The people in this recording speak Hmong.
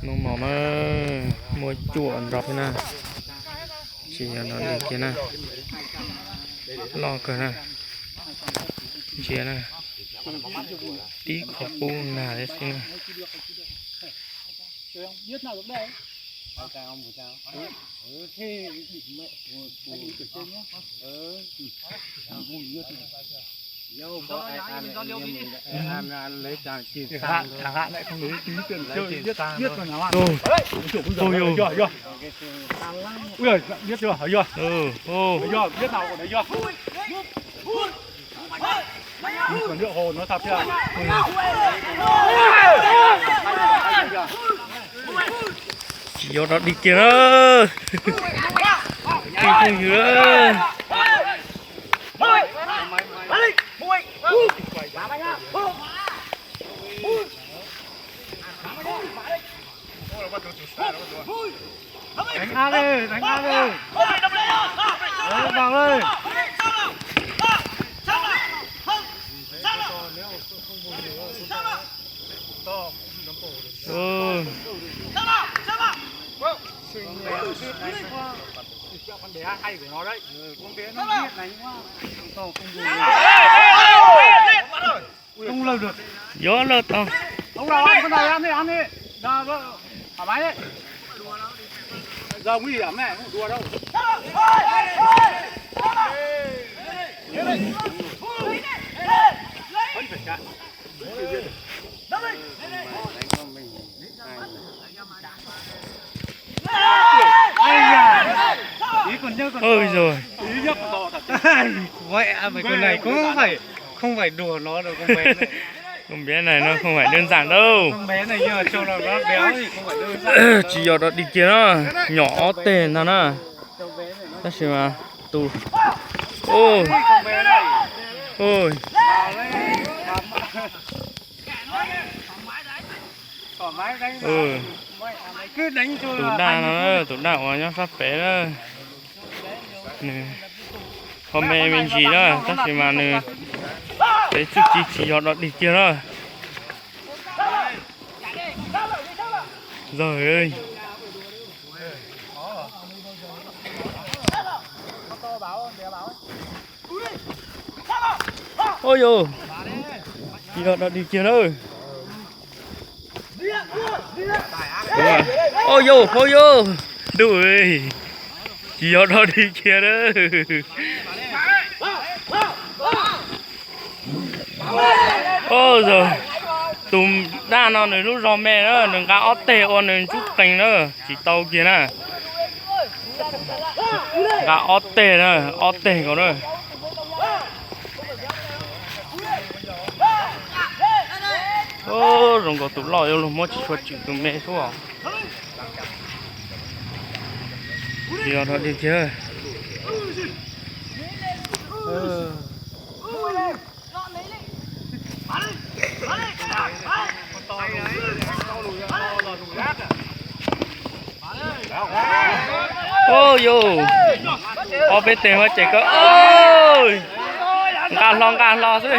Noj mov na, muaj cuaj nrog thiab na. Tsis yog nrog li kiag na. Loj kawg na. Ntsia na, tib qhov qub nag thiab xwb na. Ui, ui, ui. Ui, ui. Tsis yog dog dig kiag na. Tsis phooj ywg na. Đánh áp đi, đánh áp đi. Đấy, vào đi. Ừ. Con bé hay của nó đấy. Con bé nó biết đánh quá. Không lơ được. Không lơ được. Không lơ được. Ông nào ăn, con này ăn đi, ăn đi. Ra, ra, thoải mái đấy. Giờ nguy hiểm này, không đùa đâu. Vẫn phải chạy. Ôi rồi. Vậy à, mấy con này cũng phải, không phải đùa nó đâu con bé này. Con bé này nó không phải đơn giản đâu. Con bé này giờ cho nó béo thì không phải đơn giản đâu. Tsis yog dog dig kiag na, nyom ob teg ntag na. Tab sis mas tus, ui, ui. Tus daj no, tus daj uas nyob sab pem na, nws ho me me ntsis na, tab sis mas nws txiv txuj ci tsis yog dog dig kiag na. Zog. Oj yus, tsis yog dog dig kiag na. Oj yus, oj yus, ntuj, tsis yog dog dig kiag na. Oj, tus daj no nws lub zog me na, nws nqa ob teg ua nws ntsub qees na, tsis tau kiag na. Nqa ob teg na, ob teg nkaus na. Zoo nkaus tus loj yuav luag muab tsis tshua tswm tus me xwb os. Tsis yog dog dig kiag. Oj yus, ob peb teg ua ces koj, nqa hlo nqa hlo xwb.